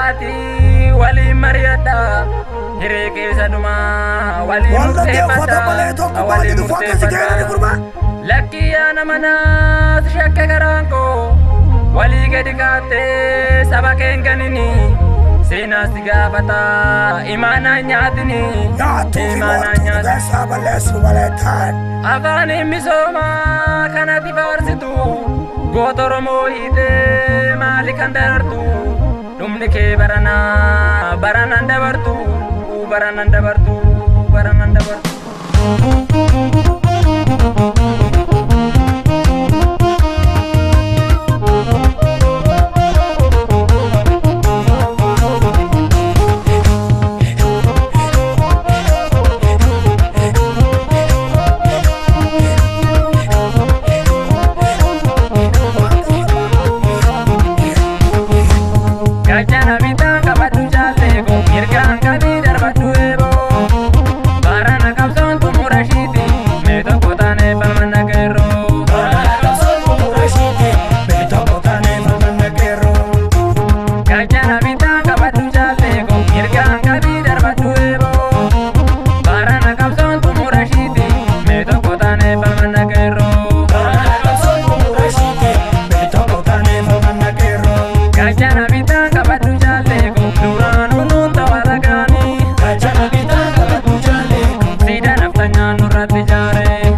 Taa'aatii waliin mari'adha. Hiree keessa dhumaa waliin Wal dhaggeeffata murteeffadha. malee tokkummaa Waliin jedhu akka si geerani murteeffadha. gurbaa. Lakkii yaa nama naas shakke garaan koo walii gadi kaattee saba keen ganini. Seenaa si gaafata imaanaa nyaatini. Nyaattuu fi Imaanaa moortuu nyaatini. keessaa balleessu malee ta'an. Afaaniin misoomaa kanatti faarsitu goota Oromoo hiitee maali kan darartu dhumni kee baranaa baranaan dabartu baranaan dabartu baranaan dabartu. Gaachana bitaa qabadhu jaalleeko mirgaan qabii darbadhu eeboo barana qabsoon xumura shiiti mee tokko taanee falmanna qeerroo. Barana qabsoon xumura shiiti mee tokko taanee falmanna qeerroo. Gaachana bitaa qabadhu jaalleeko mirgaan qabii darbadhu eeboo barana qabsoon xumura shiiti mee tokko taanee falmanna qeerroo. Barana qabsoon xumura shiiti mee tokko taanee falmanna qeerroo. Gaachana bitaa qabadhu jaalleeko duraanuu nuun ta'aa lagaanii Gaachana bitaa qabadhu jaalleeko. siidaa naftanyaa nurratti ijaaree.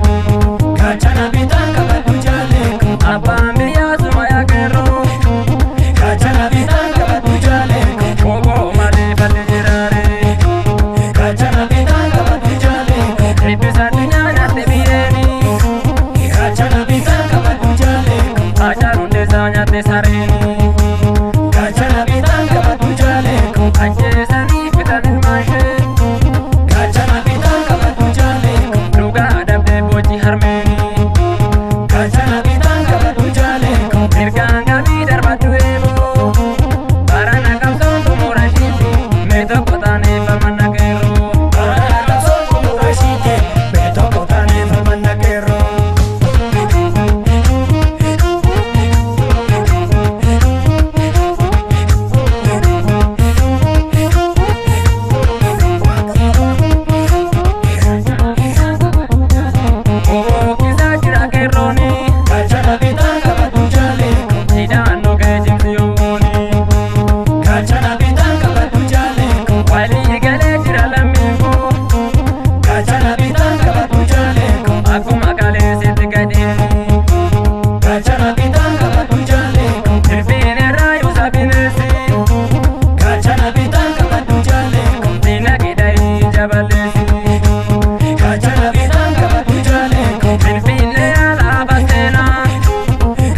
Gaachana bitaa qabadhu jaalleeko. Abbaan biyyaa suma yaa qeerroo. Gaachana bitaa qabadhu jaalleeko. Oboo malee falli jiraare. Gaachana bitaa qabadhu jaalleeko. Eebbisa addunyaa nyaatti biyyeeni. Gaachana bitaa qabadhu jaalleeko. Haacaaluu Hundeessaa nyaatte sareeni. Gaachana bitaa qabadhu jaalleeko. Ajjeesanii fixan ilmaashee. Gaachana bitaa qabadhu jaalleeko. Dhugaa dhabdee booji harmeeni. Gaachana bitaa qabadhu jaalleeko. Mirgaan qabii darbadhu eeboo. Barana qabsoon xumura shiiti. Mee tokko taanee falmanna qeerroo. Barana qabsoon xumura shiiti mee tokko taanee falmanna qeerroo. Oboo jira qeerrooni. Gaachana bitaa qabadhu jaalleeko. Hidhaan dhugee cimsi yooni. Gaachana bitaa qabadhu jaalleeko. Walii galee jira lammiin koo. Gaachana bitaa qabadhu jaalleeko. Akkuma kaleessitti gadheeni. Gaachana bitaa qabadhu jaalleeko. Finfinnee irraa yuusa bineessi. Gaachana bitaa qabadhu jaalleeko. Diinagdee jaballeessi. Gaachana bitaa qabadhu jaalleeko. Finfinnee alaabaa seenaa.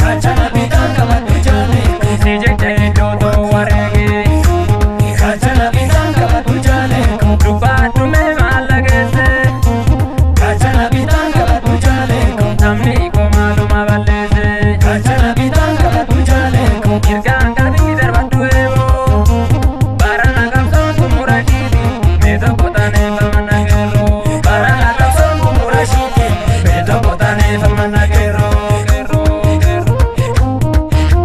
Gaachana bitaa qabadhu jaalleeko. Si jecha iddoo too wareegee. Gaachana bitaa qabadhu jaalleeko. Dubbaadhu mee maal dhageesse? Gaachana bitaa qabadhu jaalleeko. Namni koo maaluma balleesse? Gaachana bitaa qabadhu jaalleeko. Mirgaan qabii darbadhu eeboo. Barana qabsoon xumura shiiti. Mee tokko taanee falmanna qeerroo. Barana qabsoon xumura shiiti mee tokko taanee falmanna qeerroo. Qeerroo qeerroo.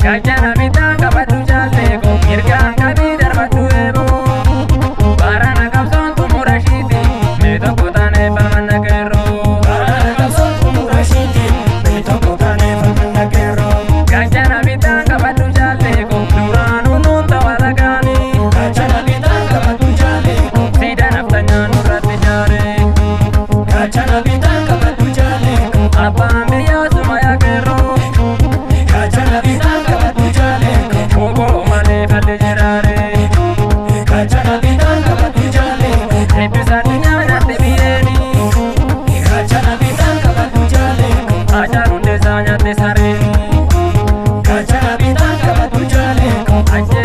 Gaachana bitaa qabadhu jaalleeko mirgaan qabii darbadhu eeboo barana qabsoon xumura shiiti mee tokko taanee falmanna qeerroo. Barana qabsoon xumura shiiti mee tokko taanee falmanna qeerroo. Gaachana bitaa qabadhu jaalleeko duraanuu nuun ta'aa lagaanii Gaachana bitaa qabadhu jaalleeko. siidaa naftanyaa nurratti ijaaree. Gaachana bitaa qabadhu jaalleeko. Abbaan biyyaa suma yaa qeerroo. Gaachana bitaa qabadhu jaalleeko. Oboo malee falli jiraare. Gaachana bitaa qabadhu jaalleeko. Eebbisa addunyaa nyaatti biyyeeni. Gaachana bitaa qabadhu jaalleeko. Haacaaluu Hundeessaa nyaatte sareeni. Gaachana bitaa qabadhu jaalleeko. Ajjeesanii